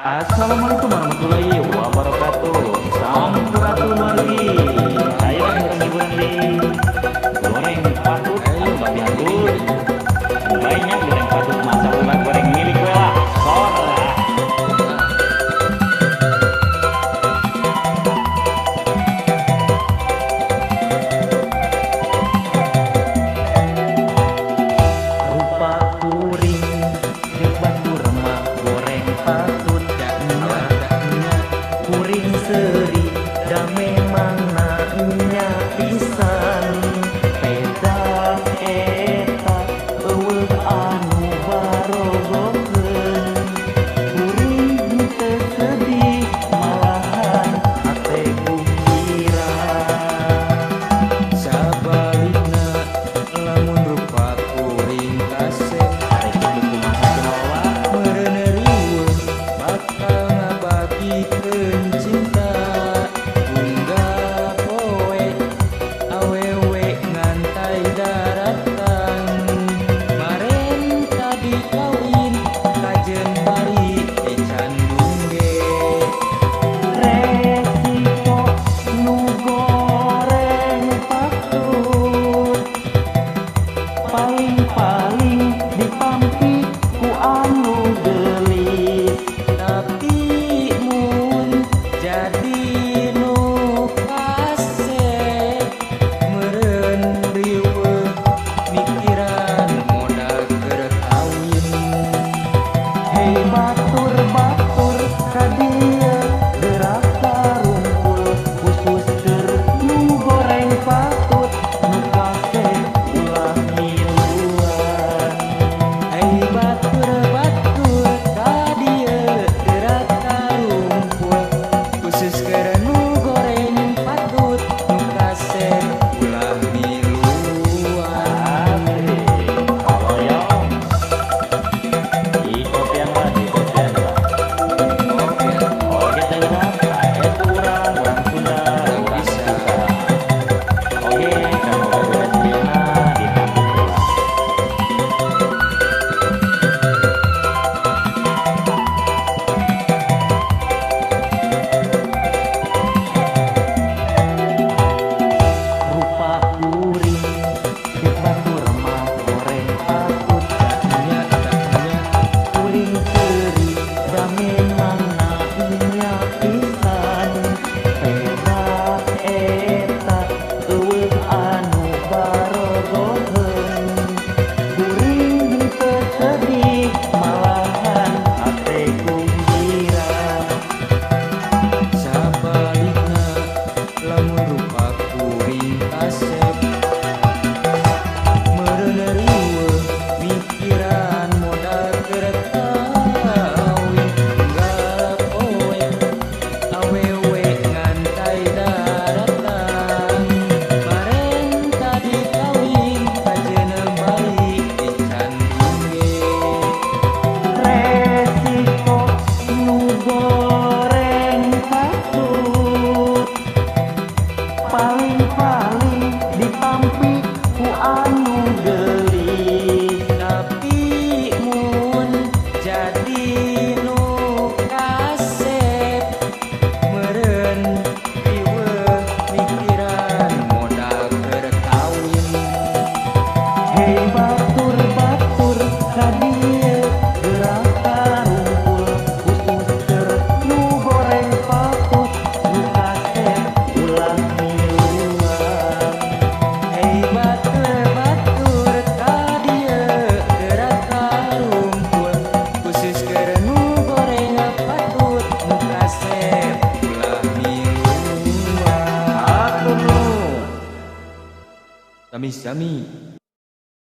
Assalamualaikum warahmatullahi wabarakatuh. Sampurasun wargi. Saya hiburan di goreng patut anu babi anggur. Banyak goreng patut masak ulah goreng milik we lah. Sora. Rupa kuring jeung batur mah goreng patut. Kuring seri da memang nya pisan peda eta eueuh anu barogokeun kuring teu sedih malahan hate gumbira. Sabalikna lamun rupa kuring kasep ari kitu kumaha cenah wa meureun riweuh bakal ngabagikeun cinta. Unggal poe awewe ngantai daratan maren tadi kawin kajen bari ecan bungge. Resiko nu goreng patut paling-paling dipampi ku anu geulis. Tapi mun jadi nu kasep meureun riweuh mikiran modal keur kawin. Hei batur-batur ka dieu gerak tarumpul khusus keur nu goreng patut nu kasep ulah miluan. Hei batur-batur ka dieu gerak tarumpul khusus keur nu goreng patut nu kasep ulah miluan. Asik, hoyong. Dikopian lah, dikopian lah. Oke, Oke, teh urang, eta urang, urang Sunda, urang urang bisa. susah. Oke, kamu beres videona ditangkap lah. Rupa kuring jeung batur mah goreng patut. Nya nya Kuring seuri da memang nya pisan peda eta eueuh anu barogoheun kuring teu sedih malahan hate gumbira. Sabalikna lamun rupa kuring kasep meureun riweuh mikiran modal keur kawin. Unggal poe awewe ngantai daratan maren tadi kawin kajeun bari ecan bungge. Resiko nu goreng patut paling-paling dipampi ku anu geulis. Tapi mun jadi nu kasep meureun riweuh mikiran modal keur kawin. Hei batur-batur ka dieu gerak tarumpul khusus keur nu goreng patut nu kasep ulah miluan. Hei batur-batur ka dieu gerak karumpul khusus keur nu goreng patut nu kasep ulah miluan. Atur nu. Sami-sami.